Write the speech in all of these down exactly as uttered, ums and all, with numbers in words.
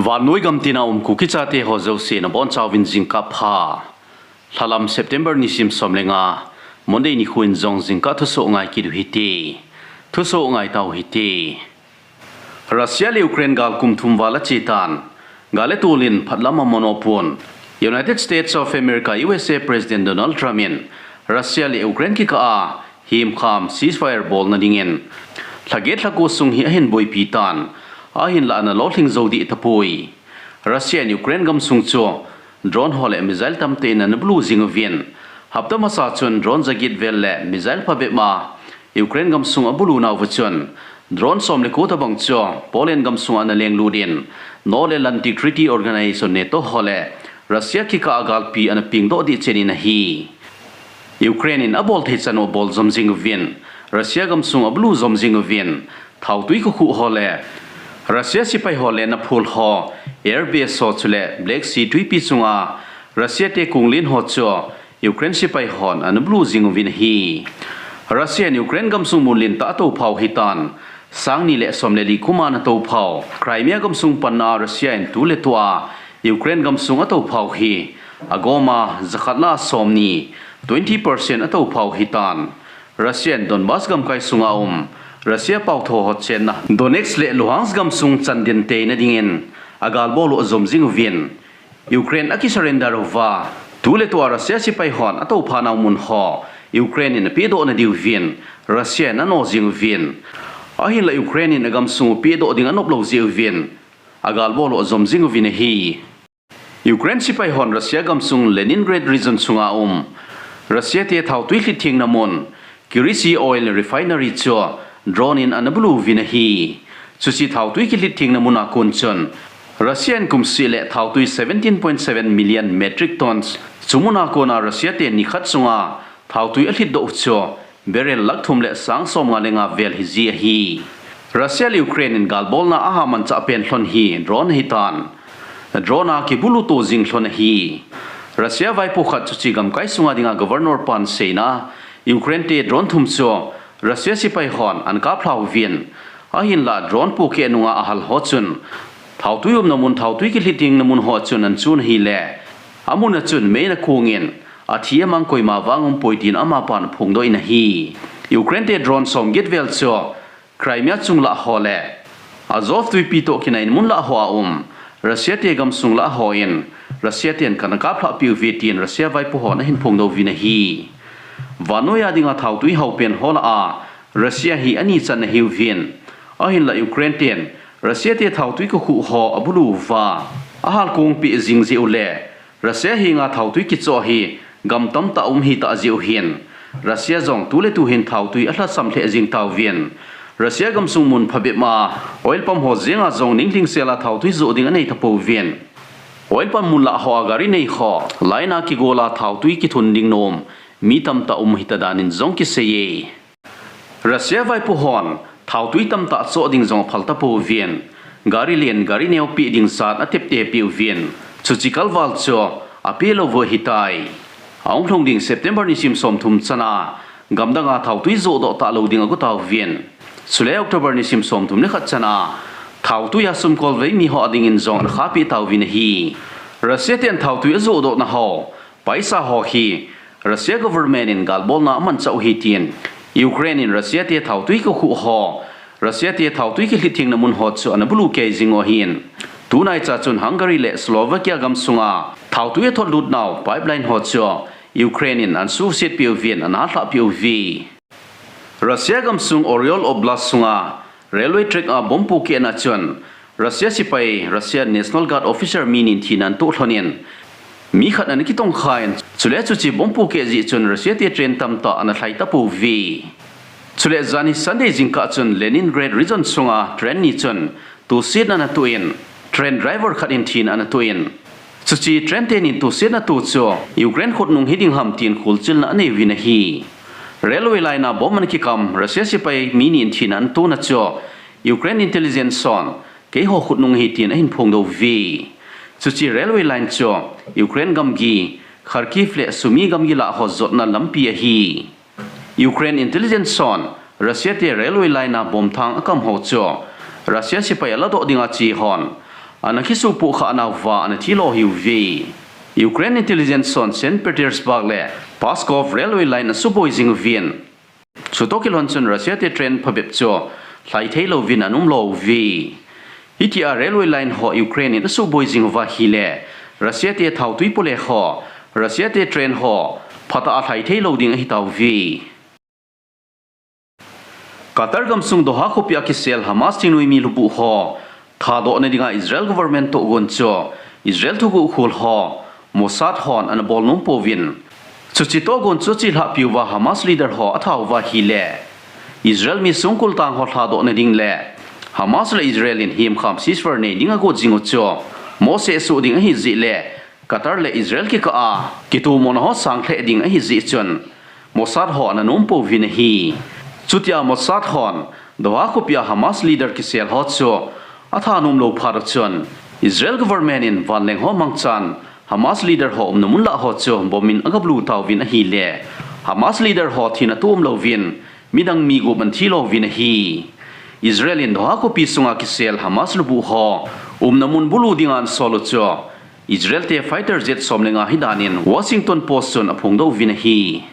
Vannoi gamtina um Kuki chate ho jouse nabonchauvin jingkah pha. Lhalam September nisim som le nga, Monday nikho in jong jingkah thusoh ngai kit u hite. Thusoh ngai tau hite. Russia le Ukraine gal kum thum val ache tan. Gal le tol in phatlam amanopon. United States of America, U S A President Donald Trump in Russia le Ukraine kikah a himkham ceasefire bolna dingin lhaget lhako sung hi ahin boipi tan. Ahinlah ana lolhing jou dih tapoi. Russia in Ukraine gamsung chu drone ho le missile tamtah in ana bulu jing uvin. Hapta masa chun drone jaget vel le missile phabep a Ukraine gamsung abulu nauva chun drone som le ko tabang chu Poland gamsung ana lenglut in North Atlantic Treaty Organization NATO ho le Russia kikah a galpi ana pengdoh dih chen in ahi. Ukraine in abol thei chan u abol jom jing uvin, Russia gamsung abulu jom jing uvin, thautui kokhuh ho le Russia sepai ho lenna phul ho, airbase ho chule Black Sea tuipi chunga Russia te konglen ho chu Ukraine sepai hon ana bulu jing uvin ahi. Russia in Ukraine gamsung mun lentah atoupha u hitan, sang ni le som le li kum a ana toupha u. Crimea gamsung panna Russia in tu le tua Ukraine gamsung atoupha u hi agoma jakhat la som ni, twenty percent atoupha u hitan. Russia in Donbas gamkai sunga um Russia pautho ho chenna Donetsk le Luhansk gamsung chan dinteina dingin agalbol u ajom jing uvin, Ukraine akisurrender uva, tu le tua Russia sepai hon atoupha nau mun ho Ukraine in apehdoh nadiuvin Russia in ano jing uvin. Ahinlah Ukraine in agamsung u pehdoh ding anop lou jeh uvin agalbol u ajom jing uvin ahi. Ukraine sepai hon Russia gamsung Leningrad region sunga um Russia te thautui lhit thengna mun Kursk oil refinery chu drone in ana bulu uvin ahi. Chuche thautui kilhit thengna mun a kon chun Russia in kumseh le thautui seventeen point seven million metric tons, chu mun a kona Russia te nikhat sunga thautui alhitdoh u chu barrel lakh thum le sang som nga le nga vel hiji ahi. Russia le Ukraine in galbolna ahamanchah pen lhon hi drone ahitan, drone a kibulu to jing lhon ahi. Russia vaipo khat chuche gamkai sunga dinga governor pan aseina, Ukraine te drone thum chu Russia sepai hon ana kaplha uvin, ahinlah drone pohkeh nunga ahal ho chun thautui umna mun, thautui kilhit thengna mun ho chun ana chun ahile, amun a chun mei ana kong in, athi amang koima vang umpoi tin amapan aphongdoh in ahi. Ukraine te drone som get vel chu Crimea chung lah ho le Azov tuipi toh kinai in mun lah ho a um Russia te gamsung lah ho in, Russia ten kana kaplhah peh uve tin Russia vaipo hon ahin phongdoh uvin ahi. Vannoi a dinga thautui hao pen ho lah a Russia hi ani channa ahiuvin, ahinlah Ukraine ten Russia te thautui kokhuh ho abulu uva ahal kong peh jing jeh u le Russia henga thautui kichoh hi gam tamtah um hitah jeh u hin, Russia jong tu le tu hin thautui alhasam lheh jing tauvin, Russia gamsung mun phabep a oil pump ho jenga jong ninglhingsel a thautui joh ding anei tapouvin, oil pump mun lah ho a gari nei ho line a kigol a thautui kithun ding nom mi tamtah um hita dan in jong kiseiye. Russia vaipo hon thautui tamtah choh ding jong aphal tapouvin, gari len gari neo peh ding jat atepte peh uvin, chuche kalval chu apeh lou u ahitai. Ahung lhung ding September nisim somthum chana gamdanga thautui johdoh talou ding ago tauvin, chule October nisim somthum le khat chana thautui a sumkol vei mi ho a dingin jong ana khahpeh tauvin ahi. Russia ten thautui ajohdohna ho, paisa ho hi Russia government in galbolna amanchah u ahi tin, Ukraine in Russia te thautui kokhuh ho, Russia te thautui kilhit thengna mun ho chu ana bulu kei jing u ahin, tunaicha chun Hungary le Slovakia gamsunga thautui athotlut nau pipeline ho chu Ukraine in ana suhset peh uvin ana lhah peh uve. Russia gamsung Oryol Oblast sunga railway track a bomb pohkehna chun Russia sepai, Russia National Guard officer mi ni thina ana toh lhonin, mi khat ana kitongkhan, chule chuche bomb pohkeh jeh chun Russia te train tamtah ana lhai tapouve. Chule janhi Sunday jingkah chun Leningrad region sunga train ni chun tosetna ana tohin, train driver khat in thina ana tohin, chuche train tenin tosetna to chu Ukraine khutnung hiding ham tin kholchilna anei uvin ahi. Railway line a bomb ana kikam Russia sepai mi ni in thina ana tona chu Ukraine intelligence hon keiho khutnung ahi tin ahin phongdoh uve. Chuche railway line chu Ukraine gamgi Kharkiv le Sumy gamgi lah ho jotna lampi ahi. Ukraine intelligence hon Russia te railway line a bomb thang akam ho chu Russia sepai aladoh dinga che hon ana kisuhpuh khah nauva ana thilo ahiuve. Ukraine intelligence hon Saint Petersburg le Pskov railway line asuboi jing uvin, chutoh kilhon chun Russia te train phabep chu lhai theilouvin ana umlo uve. Hitia railway line ho Ukraine in asuboi jing uva ahile, Russia te thaotui pole ho, Russia te train ho phatah a lhai theilou ding ahitauve. Qatar gamsung Doha khopia kisel Hamas thingnoimi lubuh ho thadohna dinga Israel government tohgon chu Israel thuguhkhol ho Mossad hon ana bol nom pouvin, chuche tohgon chu achelhahpi uva Hamas leader ho atha uva ahile, Israel mi songkul tang ho lhadohna ding le Hamas le Israel in himkham ceasefire nei ding agot jing u chu mohseh soh ding ahijeh le Qatar le Israel kikah a kitomona ho sang lheh ding ahijeh chun Mossad ho ana nom pouvin ahi. Chutia Mossad hon Doha khopia Hamas leader kisel ho chu athanom lou phat uchun Israel government in vanleng ho mangchan Hamas leader ho umna mun lah ho chu bomb in agabulu tauvin ahile, Hamas leader ho thina atoh umlouvin midang mi gup ana thilouvin ahi. Israel in Doha khopi sunga kisel Hamas lubuh ho umna mun bulu dinga ana sol u chu Israel te fighter jet som le nga hidan in Washington Post chun aphongdoh uvin ahi.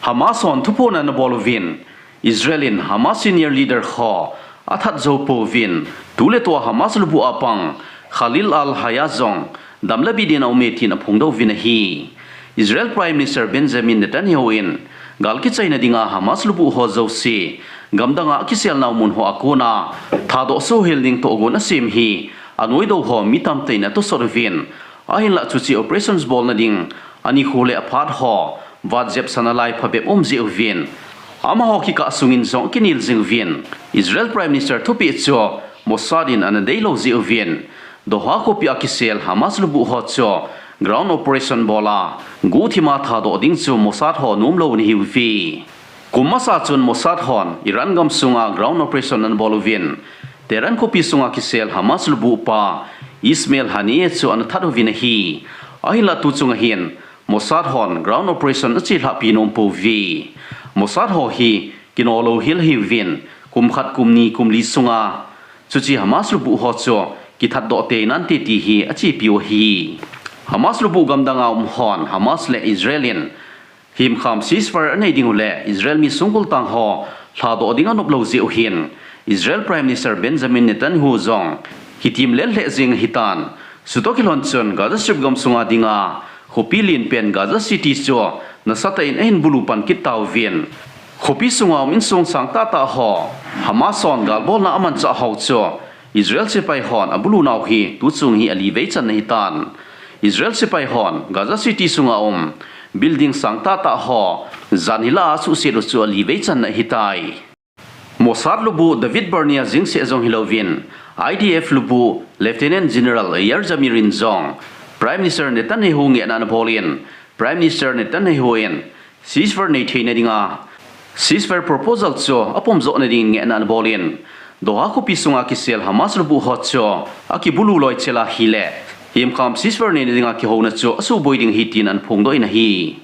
Hamas hon thuphon ana bol uvin, Israel in Hamas senior leader ho athat jou pouvin, tuletua Hamas lubuh a pang Khalil Al-Hayya jong damle bit in aume tin aphongdoh uvin ahi. Israel Prime Minister Benjamin Netanyahu in gal kichaina dinga Hamas lubuh ho jouse gamdanga akiselnau mun ho a kona thadoh sohhel ding tohgon asem hi anoidoh ho mi tamtah in atosot uvin, ahinlah chuche operations bolna ding anikho le aphat ho vatjep sana lai phabep um jeh uvin, amaho kikah sungin jong akinel jing uvin, Israel Prime Minister thupeh chu Mossad in ana deilou jeh uvin, Doha khopia kisel Hamas lubuh ho chu ground operation bol a guhthima thadoh ding chu Mossad ho nomlou ana hiuve. Kum masa chun Mossad hon Iran gamsunga ground operation ana bol uvin, Tehran khopi sunga kisel Hamas lubuh pa Ismail Haniyeh chu ana that uvin ahi. Ahinlah tuchunga hin Mossad hon ground operation achelhahpi nom pouve. Mossad ho hi kino louhel ahiuvin, kum khat, kum ni, kum li sunga chuche Hamas lubuh ho chu kithatdoh tei nante ti hi achepiu ahi. Hamas lubuh gamdanga um hon Hamas le Israel in himkham ceasefire anei ding u le Israel mi songkul tang ho lhadoh ding anop lou jeh u hin Israel Prime Minister Benjamin Netanyahu jong kitim lel lheh jeng ahitan, chutoh kilhon chun Gaza Strip gamsunga dinga khopi lenpen Gaza City chu nasatah in ahin bulu pan kit tauvin, khopi sunga um insung sang tahtah ho Hamas hon galbolna amanchah hou chu Israel sepai hon abulunau hi tuchung hi ali vei channa ahitan, Israel sepai hon Gaza City sunga um building sang tahtah ho jan hilah a asuhset u chu ali vei channa ahitai. Mossad lubuh David Barnea jeng seh jong hilouvin, I D F lubuh Lieutenant General Eyal Zamir in jong Prime Minister Netanyahu ngehna ana bol in, Prime Minister Netanyahu in ceasefire nei theina dinga ceasefire proposal chu apomjohna dingin ngehna ana bol in, Doha khopi sunga kisel Hamas lubuh ho chu akibulu loichel ahile, himkham ceasefire neina dinga kihouna chu asuboi ding ahi tin ana phongdoh in ahi.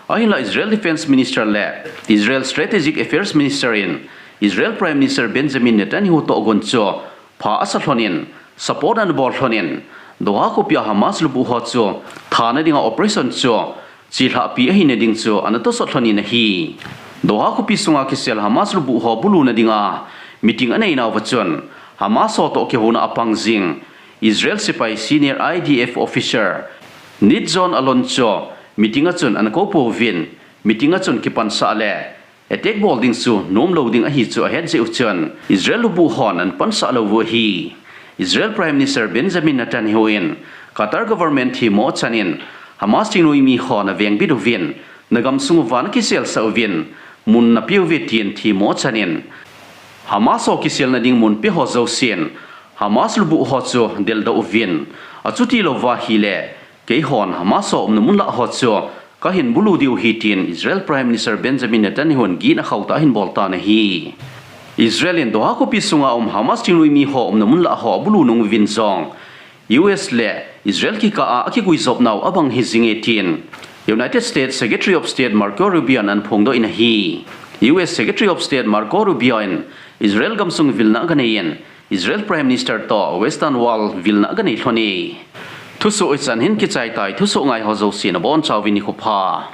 Ahinlah Israel Defense Minister le Israel Strategic Affairs Minister in Israel Prime Minister Benjamin Netanyahu tohgon chu pha asa lhonin, support ana bol lhonin, Doha khopia Hamas lubuh ho chu thana dinga operation chu chelhahpi ahina ding chu ana tosot lhonin ahi. Doha khopi sunga kisel Hamas lubuh ho buluna dinga meeting aneinauva chun Hamas ho toh kihouna a pang jing Israel sepai senior I D F officer Nit John Alon chu meeting a chun ana kou pouvin, meeting a chun kipansah le attack bol ding chu nomlou ding ahi chu ahet jeh u chun Israel lubuh hon ana pansah lou u ahi. Israel Prime Minister Benjamin Netanyahu in Qatar government themmo achan in Hamas thingnoimi ho navengbit uvin, nagamsung uva nakiselsah uvin, mun napeuve tin themmo achan in, Hamas ho kiselna ding mun pe ho jousen Hamas lubuh ho chu deldoh uvin, achuti louva ahile, keihon Hamas ho umna mun lah ho chu kahin bulu diu ahi tin Israel Prime Minister Benjamin Netanyahu in gihna khauhtah ahin bol tan ahi. Israel in Doha khopi sunga um Hamas thingnoimi ho umna mun lah ho abulu nung uvin jong, U S le Israel kikah a akiguijopnau abang hijinge tin United States Secretary of State Marco Rubio in ana phongdoh in ahi. U S Secretary of State Marco Rubio in Israel gamsung vilna aganei in, Israel Prime Minister toh Western Wall vilna aganei lhon e. Thusoh hichan hin kichai tai, thusoh ngaiho jouse nabonchauvin nikho pha.